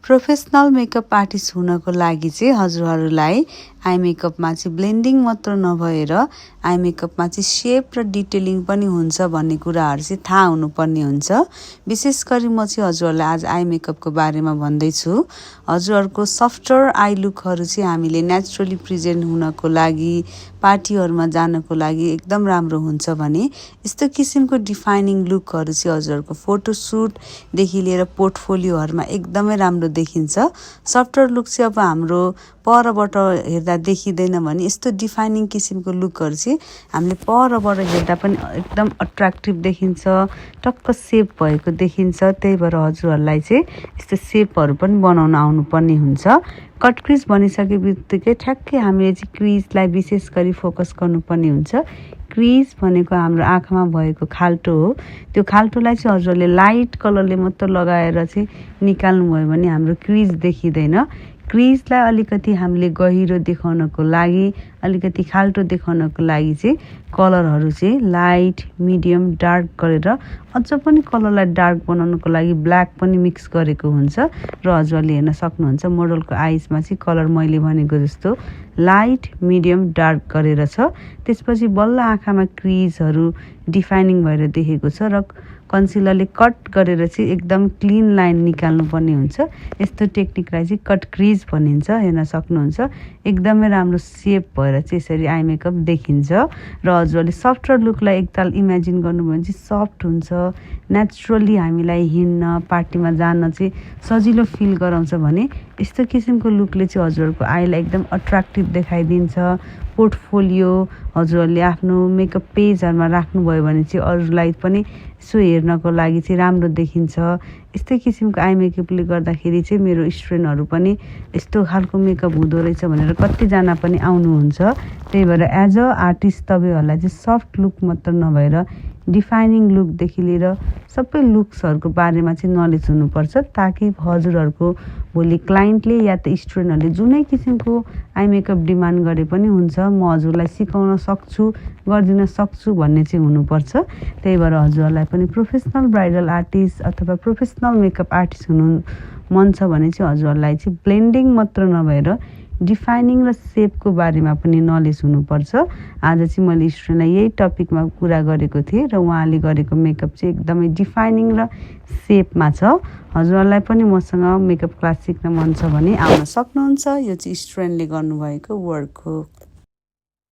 Professional makeup artist हुनको लागि चाहिँ हजुरहरूलाई आई मेकअपमा चाहिँ ब्लेन्डिङ मात्र नभएर आई मेकअपमा चाहिँ सेप र डिटेलिङ पनि हुन्छ भन्ने कुराहरू चाहिँ थाहा हुनुपर्ने हुन्छ। विशेष गरी म चाहिँ हजुरहरूलाई आज आई मेकअपको बारेमा भन्दैछु। हजुरहरूको सफ्टर आई लुकहरू चाहिँ हामीले नेचुरली प्रेजेन्ट हुनको लागि, पार्टीहरूमा जानको लागि एकदम राम्रो हुन्छ भने यस्तो किसिमको डिफाइनिङ लुकहरू चाहिँ हजुरहरूको फोटोसुटदेखि लिएर पोर्टफोलियोहरूमा एकदमै राम्रो देखिन्छ। सफ्टर लुक चाहिँ अब हाम्रो परबाट हेर्दा देखिँदैन भने यस्तो डिफाइनिङ किसिमको लुकहरू चाहिँ हामीले परबाट हेर्दा पनि एकदम अट्र्याक्टिभ देखिन्छ, टक्क सेप भएको देखिन्छ। त्यही भएर हजुरहरूलाई चाहिँ यस्तो सेपहरू पनि बनाउन आउनुपर्ने हुन्छ। कट क्रिज भनिसके बित्तिकै ठ्याक्कै हामीले चाहिँ क्रिजलाई विशेष गरी फोकस गर्नुपर्ने हुन्छ। क्रिज भनेको हाम्रो आँखामा भएको खाल्टो हो। त्यो खाल्टोलाई चाहिँ हजुरले लाइट कलरले मात्र लगाएर चाहिँ निकाल्नुभयो भने हाम्रो क्रिज देखिँदैन। क्रिजलाई अलिकति हामीले गहिरो देखाउनको लागि, अलिकति खाल्टो देखाउनको लागि चाहिँ कलरहरू चाहिँ लाइट, मिडियम, डार्क गरेर अझ पनि कलरलाई डार्क बनाउनको लागि ब्ल्याक पनि मिक्स गरेको हुन्छ र हजुरले हेर्न सक्नुहुन्छ मोडलको आइजमा चाहिँ कलर मैले भनेको जस्तो लाइट, मिडियम, डार्क गरेर छ। त्यसपछि बल्ल आँखामा क्रिजहरू डिफाइनिङ भएर देखेको छ र कन्सिलरले कट गरेर चाहिँ एकदम क्लिन लाइन निकाल्नुपर्ने हुन्छ। यस्तो टेक्निकलाई चाहिँ कट क्रिज भनिन्छ। हेर्न सक्नुहुन्छ एकदमै राम्रो सेप भएर चाहिँ यसरी आई मेकअप देखिन्छ र हजुरले सफ्टर लुकलाई एकताल इमेजिन गर्नुभयो भने चाहिँ सफ्ट हुन्छ। नेचुरली हामीलाई हिँड्न, पार्टीमा जान चाहिँ सजिलो फिल गराउँछ भने यस्तो किसिमको लुकले चाहिँ हजुरहरूको आईलाई एकदम अट्र्याक्टिभ देखाइदिन्छ। पोर्टफोलियो हजुरहरूले आफ्नो मेकअप पेजहरूमा राख्नुभयो भने चाहिँ अरूलाई पनि यसो हेर्नको लागि चाहिँ राम्रो देखिन्छ। यस्तै किसिमको आई मेकअपले गर्दाखेरि चाहिँ मेरो स्टुडेन्टहरू पनि यस्तो खालको मेकअप हुँदो रहेछ भनेर कतिजना पनि आउनुहुन्छ। त्यही भएर एज अ आर्टिस्ट तपाईँहरूलाई चाहिँ सफ्ट लुक मात्र नभएर डिफाइनिङ लुकदेखि लिएर सबै लुक्सहरूको बारेमा चाहिँ नलेज हुनुपर्छ, ताकि हजुरहरूको भोलि क्लाइन्टले या त स्टुडेन्टहरूले जुनै किसिमको आई मेकअप डिमान्ड गरे पनि हुन्छ, म हजुरलाई सिकाउन सक्छु, गरिदिन सक्छु भन्ने चाहिँ हुनुपर्छ। त्यही भएर हजुरहरूलाई पनि प्रोफेसनल ब्राइडल आर्टिस्ट अथवा प्रोफेसनल मेकअप आर्टिस्ट हुनु मन छ भने चाहिँ हजुरहरूलाई चाहिँ ब्लेन्डिङ मात्र नभएर डिफाइनिङ र सेपको बारेमा पनि नलेज हुनुपर्छ। आज चाहिँ मैले स्टुडेन्टलाई यही टपिकमा कुरा गरेको थिएँ र उहाँले गरेको मेकअप चाहिँ एकदमै डिफाइनिङ र सेपमा छ। हजुरहरूलाई पनि मसँग मेकअप क्लास सिक्न मन छ भने आउन सक्नुहुन्छ। यो चाहिँ स्टुडेन्टले गर्नुभएको वर्क हो।